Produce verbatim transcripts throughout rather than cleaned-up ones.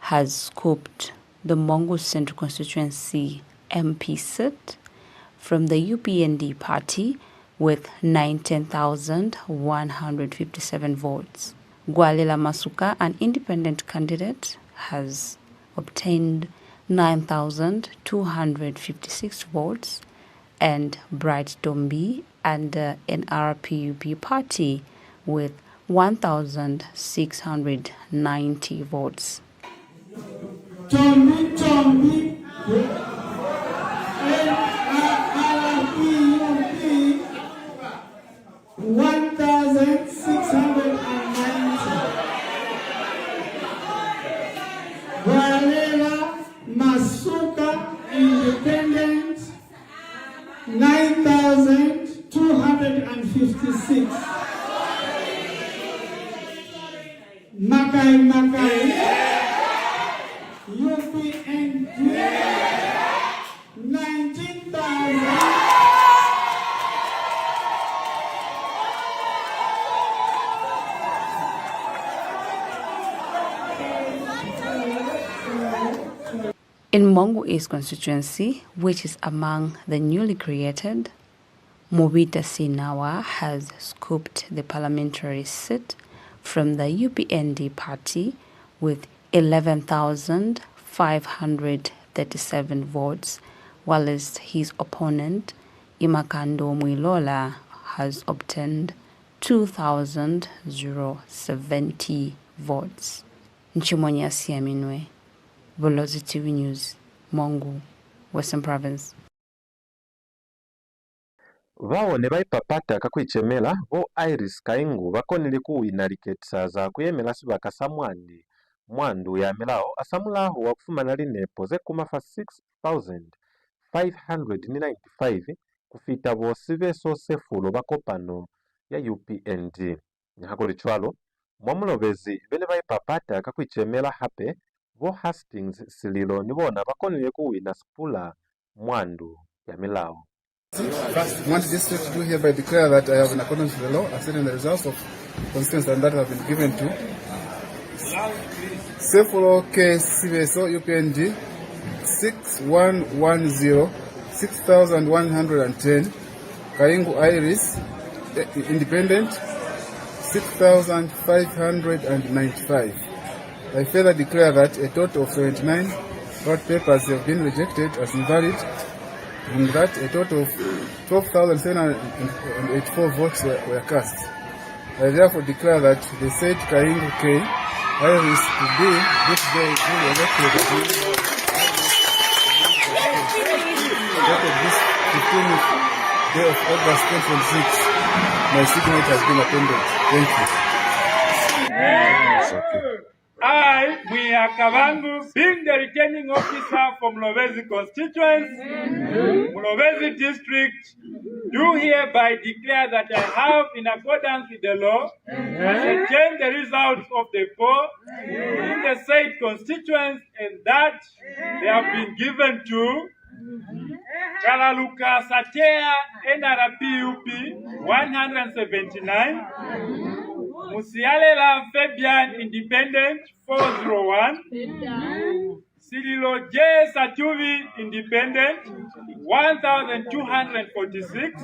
has scooped the Mongu Central Constituency M P seat from the U P N D party with nineteen thousand one hundred fifty-seven votes. Gwalela Masuka, an independent candidate, has obtained nine thousand two hundred fifty-six votes, and Bright Tombi under N R P U P party with one thousand six hundred ninety votes. Tombi, Tombi, N R P U P, one thousand six hundred and ninety. Bwalela Masuka, independent, nine thousand two hundred and fifty-six. Makai, Makai, U P N D, nineteen thousand. In Mongu East constituency, which is among the newly created, Mubita Sinawa has scooped the parliamentary seat from the U P N D party with eleven thousand five hundred thirty-seven votes, whilst his opponent, Imakando Mwilola, has obtained two thousand seventy votes. Nchimonyi ya Siaminwe, Bulozi T V News, Mongu, Western Province. Bao ne ba ipapata ka ku icemela bo Iris Kaingu ba konile ku wina liketisa za ku yemela sibaka sa mwandi mwa ndu ya milao hasamulaho wa ku fumana linepo ze kuma fa six thousand five hundred ninety-five ku fita bo Sibeso Sefulo ba kopano ya U P N D. Nihakulicwalo, mwa Mulobezi be ne ba ipapata ka ku icemela hape, bo Hastings Sililo ni bona ba konile ku wina sipula mwa ndu ya milao. First, want this state to hereby declare that I have, in accordance with the law, accepted the results of constituency and that have been given to Sefulo K Sibeso, U P N D, six one one zero, six thousand one hundred and ten, Kaingu Iris, eh, independent, six thousand five hundred and ninety-five. I further declare that a total of seventy-nine ballot papers have been rejected as invalid and that a total of twelve thousand seven hundred and eighty-four votes were, were cast. I therefore declare that the said Kaingu K Iris to be this day duly elected as member of the House of Representatives, dated this fifteenth day of August twenty twenty-six. My signature has been appended. Thank you. It's okay. I, Mwiya Kabangu, being the returning officer for Mulobezi constituency, Mulobezi district, do hereby declare that I have, in accordance with the law, ascertained the results of the poll in the said constituency and that they have been given to Kalaluka Satea, N R P U P, one hundred seventy-nine. Musialela Fabian, independent, four zero one. Sililo J Satubi, independent, one thousand two hundred forty-six.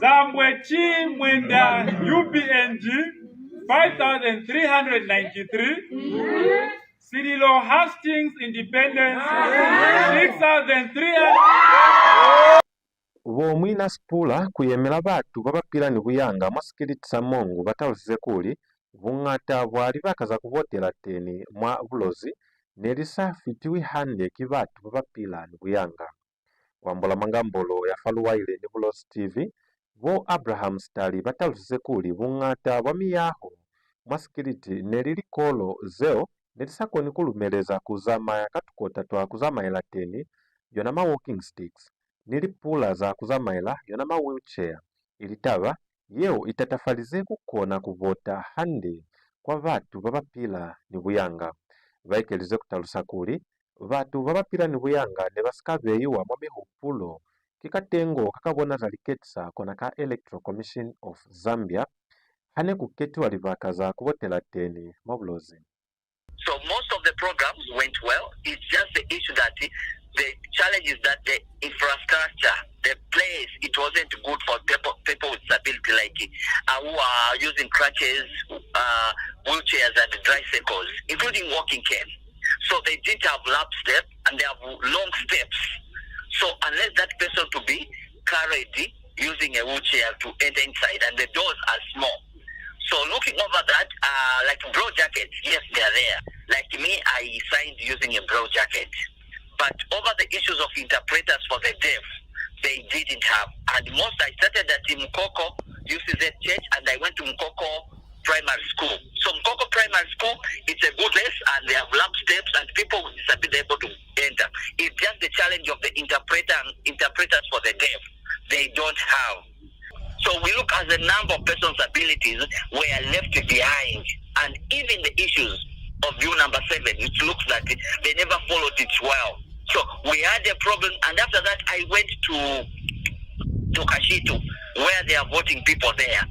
Zambwe Chi Mwenda, U P N D, five thousand three hundred ninety-three. Sililo Hastings, independent, six thousand three hundred. Bo Mwina Sipula ku yemela batu ba ba pila ni buyanga mwa sikiliti sa Mongu ba talusize kuli buñata bwa libaka za ku votela teni mwa Bulozi ne li sa fitiwi hande ki batu ba ba pila ni buyanga. Ku ambola mwa ngambolo ya fa Luwaile ni Bulozi T V, bo Abraham Sitali ba talusize kuli buñata bwa miyaho mwa sikiliti ne li likolo zeo ne li sa koni ku lumeleza ku zamaya ka tukota twa ku zamaela teni, yona ma walking sticks, ni lipula za ku zamaela, yona ma wheelchair, ili taba yeo i tatafalize ku kona ku vota hande kwa batu ba ba pila ni buyanga. Ba ekelize ku talusa kuli, batu ba ba pila ni buyanga ne ba si ka beiwa mwa mihupulo ki katengo ka ka bona za liketisa kona ka Electoral Commission of Zambia ha ne ku ketiwa libaka za ku votela teni mwa Bulozi. So most of the programs went well. It's just the issue that the challenge is that the infrastructure, the place, it wasn't good for people, people with disability, like, uh, who are using crutches, uh, wheelchairs, and tricycles, including walking canes. So they didn't have lap steps, and they have long steps. So unless that person to be carried using a wheelchair to enter inside, and the doors are small. So looking over that, uh, like, bro jackets, yes, they are there. Like me, I signed using a bro jacket. But over the issues of interpreters for the deaf, they didn't have. And most, I started at Mukoko U C Z Church, and I went to Mukoko Primary School. So Mukoko Primary School, it's a good place, and they have lap steps, and people with disability able to enter. It's just the challenge of the interpreter, interpreters for the deaf. They don't have. So we look at the number of persons with abilities were left behind, and even the issues of U number seven, it looks that they never followed it well. So we had a problem, and after that, I went to, to Kashitu, where they are voting people there,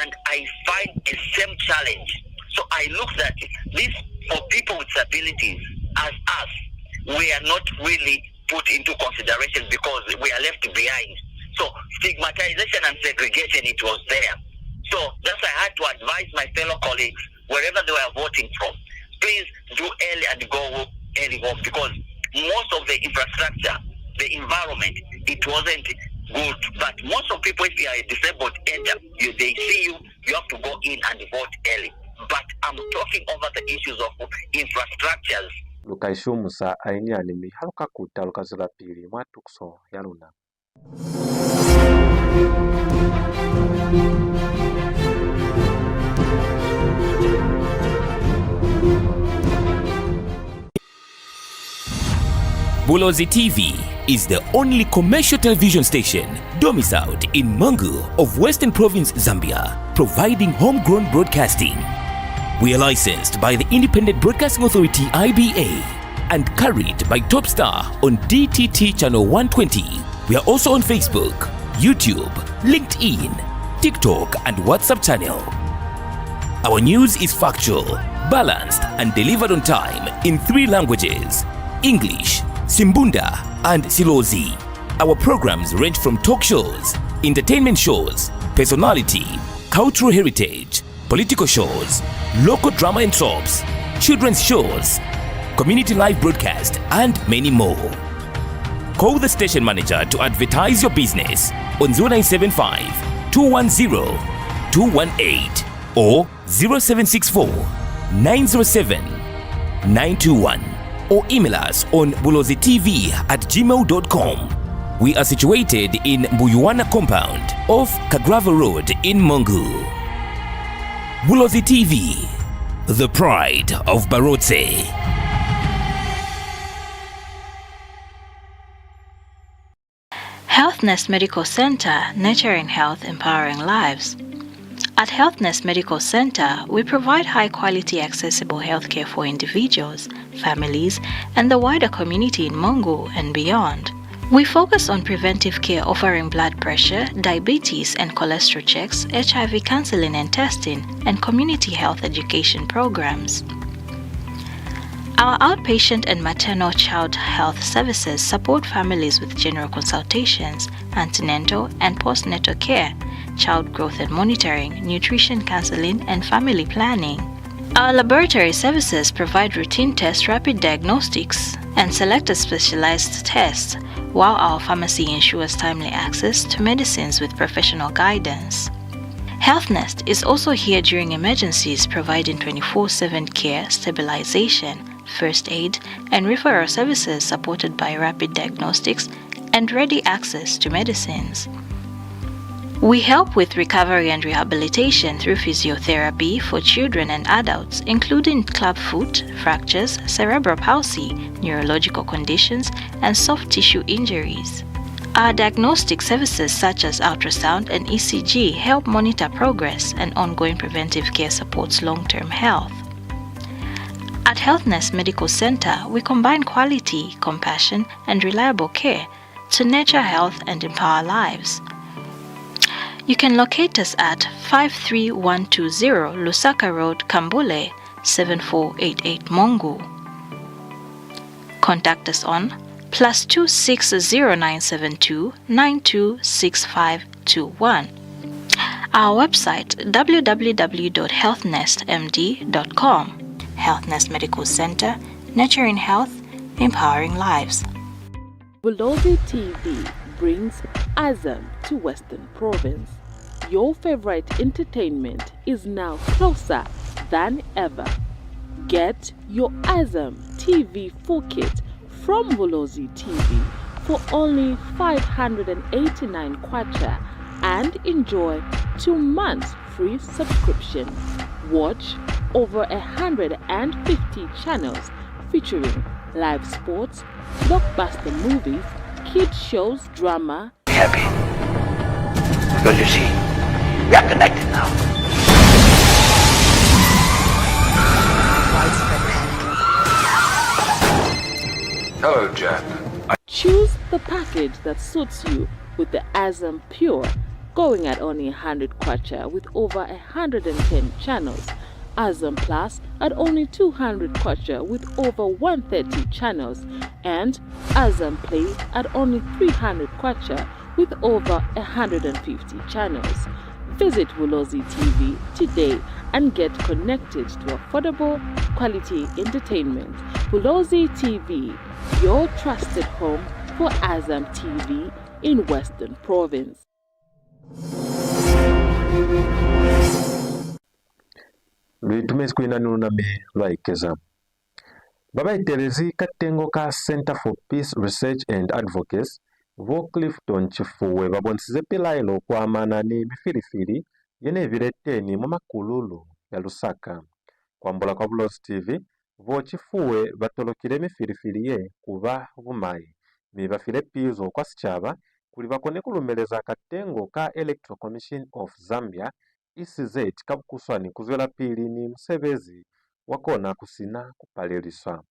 and I find the same challenge. So I look that this, for people with disabilities, as us, we are not really put into consideration because we are left behind. So stigmatization and segregation, it was there. So that's why I had to advise my fellow colleagues, wherever they were voting from, please do early and go early home, because most of the infrastructure, the environment, it wasn't good. But most of people, if you are disabled, enter, you, they see you, you have to go in and vote early. But I'm talking over the issues of infrastructures. Lu ka ishumusa haili-haili, mi ha lu ka kuta, lu ka zwelapili mwa tukiso ya luna. Bulozi T V is the only commercial television station domiciled in Mongu of Western Province, Zambia, providing homegrown broadcasting. We are licensed by the Independent Broadcasting Authority, I B A, and carried by Top Star on D T T channel one twenty. We are also on Facebook, YouTube, LinkedIn, TikTok, and WhatsApp channel. Our news is factual, balanced, and delivered on time in three languages: English, Simbunda, and Silozi. Our programs range from talk shows, entertainment shows, personality, cultural heritage, political shows, local drama and soaps, children's shows, community live broadcast, and many more. Call the station manager to advertise your business on zero nine seven five, two one zero, two one eight or zero seven six four, nine zero seven, nine two one, or email us on bulozi T V at gmail dot com. We are situated in Mbuyuwana compound off Kagrava Road in Mongu. Bulozi T V, the pride of Barotse. Health Nest Medical Center, nurturing health, empowering lives. At Health Nest Medical Center, we provide high-quality, accessible healthcare for individuals, families, and the wider community in Mongu and beyond. We focus on preventive care, offering blood pressure, diabetes, and cholesterol checks, H I V counseling and testing, and community health education programs. Our outpatient and maternal child health services support families with general consultations, antenatal and postnatal care, child growth and monitoring, nutrition counseling, and family planning. Our laboratory services provide routine tests, rapid diagnostics, and selected specialized tests, while our pharmacy ensures timely access to medicines with professional guidance. Health Nest is also here during emergencies, providing twenty-four seven care, stabilization, first aid, and referral services supported by rapid diagnostics and ready access to medicines. We help with recovery and rehabilitation through physiotherapy for children and adults, including clubfoot fractures, cerebral palsy, neurological conditions, and soft tissue injuries. Our diagnostic services such as ultrasound and E C G help monitor progress and ongoing preventive care supports long-term health. At Health Nest Medical Center, we combine quality, compassion, and reliable care to nurture health and empower lives. You can locate us at five three one two zero Lusaka Road, Kambule, seven four eight eight Mongu. Contact us on plus two six zero nine seven two nine two six five two one. Our website, w w w dot health nest m d dot com. Health Nest Medical Center, nurturing health, empowering lives. Bulozi T V brings Azam to Western Province. Your favorite entertainment is now closer than ever. Get your Azam T V full kit from Bulozi T V for only five hundred and eighty-nine kwacha and enjoy two months free subscription. Watch over a hundred and fifty channels featuring live sports, blockbuster movies, kid shows, drama. Happy. Because you see, we are connected now. Hello, Jack. Choose the package that suits you with the Azam Pure, going at only a hundred kwacha with over a hundred and ten channels, Azam Plus at only two hundred kwacha with over one thirty channels, and Azam Play at only three hundred kwacha with over a hundred and fifty channels. Visit Bulozi T V today and get connected to affordable, quality entertainment. Bulozi T V, your trusted home for Azam T V in Western Province. Lu itumezi ku ina ni luna mi lwa ikeza. Ba ba etelezi katengo ka Center for Peace Research and Advocacy, bo Clifton Chifuwe, ba bonisize pilaelo ku amana ni mifilifili ye ne bile teni mwa makululu ya Lusaka. Ku ambola kwa Bulozi T V, bo Chifuwe ba tolokile mifilifili ye ku ba bumai, mi ba file pizo kwa sicaba kuli ba kone ku lumeleza katengo ka Electoral Commission of Zambia, E C Z, ka bukuswani ku zwelapili ni musebezi wa kona ku sina ku paleliswa.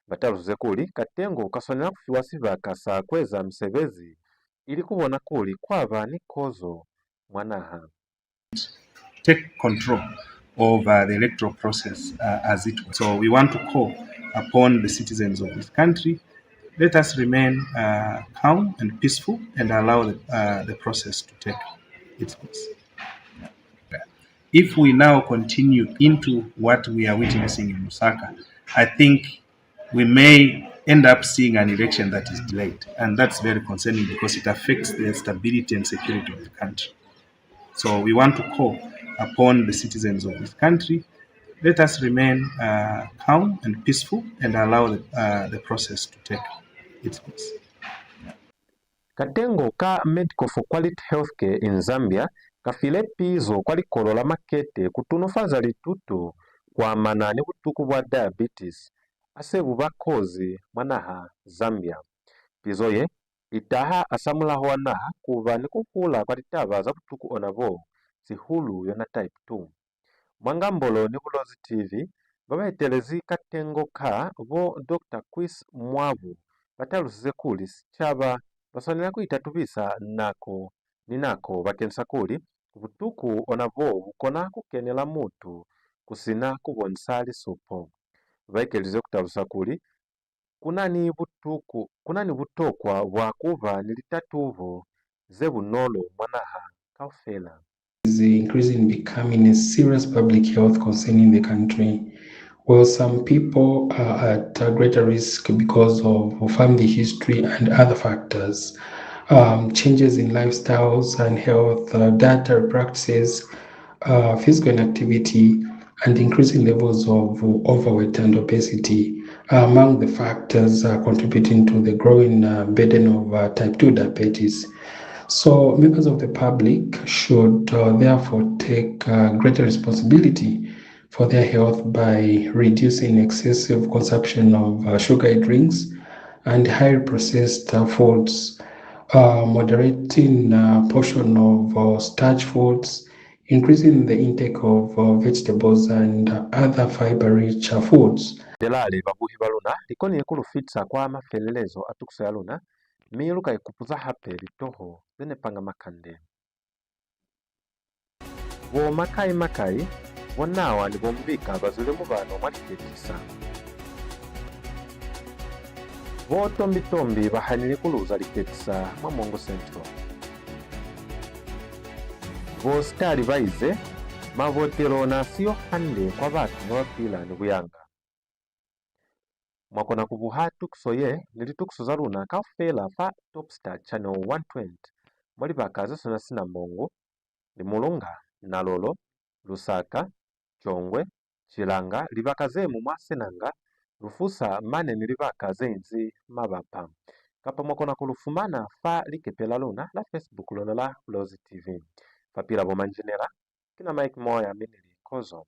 Ba talusize kuli katengo ka swanela ku fiwa sibaka sa ku eza misebezi ili ku bona kuli kwa ba ni kozo mwa naha. Take control of, uh, the electoral process, uh, as it were. So we want to call upon the citizens of this country, let us remain, uh, calm and peaceful and allow the, uh, the process to take its course. If we now continue into what we are witnessing in Lusaka, I think we may end up seeing an election that is delayed, and that's very concerning because it affects the stability and security of the country. So we want to call upon the citizens of this country, let us remain, uh, calm and peaceful and allow the, uh, the process to take its course. Katengo ka Medical for Quality Healthcare in Zambia ka file pizo kwa likolo la makete ku tunufaza lituto ku amana ni butuku bwa diabetes, a se bu ba kozi mwa naha Zambia. Pizo ye i taha hasamulaho wa naha ku ba ni ku hula kwa litaba za butuku ona bo, sihulu yona type two. Mwa ngambolo ni Bulozi T V, ba ba etelezi katengo ka, bo Doctor Chris Mwabu, ba talusize kuli sicaba ba swanela ku itatubisa nako ni nako bakeng sa kuli butuku ona bo bu kona ku kenela mutu ku si na ku bonisa lisupo. Ba ekelize ku talusa kuli ku na ni butuku, ku na ni butokwa bwa ku ba ni litatubo ze bunolo mwa naha kaufela. Is increasingly becoming a serious public health concern in the country, while some people are at a greater risk because of family history and other factors. Um, changes in lifestyles and health, uh, dietary practices, uh, physical inactivity, and increasing levels of overweight and obesity are among the factors, uh, contributing to the growing, uh, burden of, uh, type two diabetes. So members of the public should, uh, therefore take, uh, greater responsibility for their health by reducing excessive consumption of, uh, sugary drinks and highly processed, uh, foods, uh, moderating, uh, portion of, uh, starch foods, increasing the intake of, uh, vegetables and, uh, other fiber-rich, uh, foods. Delale babuhi ba luna, li konile ku lu fitisa kwa mafelelezo a tukiso ya luna, mi lu ka ikupuza hape litoho ze ne panga makande. Bo Makai Makai, bo Nawa ni bo Mbika ba zwile mubano mwa liketisa. Bo Tombi Tombi ba hanile ku luza liketisa mwa Mongu Central. Bo Sitali ba ize, mabotelo n'a siyo hande kwa batu ba ba pila ni buyanga. Mwa kona ku buha tukiso ye ni litukiso za luna kaufela fa Topstar Channel one twenty mwa libaka ze swana sina Mongu, Limulunga, Nalolo, Lusaka, Chongwe, Chilanga, libaka ze mu mwa Senanga, Lufusa mane ni libaka ze inzi mabapa. Kapa mwa kona ku lu fumana fa likepe la luna la Facebook lona la Bulozi T V. Fa pila bo manjinela, ki na Mike Moya mi ni li kozo.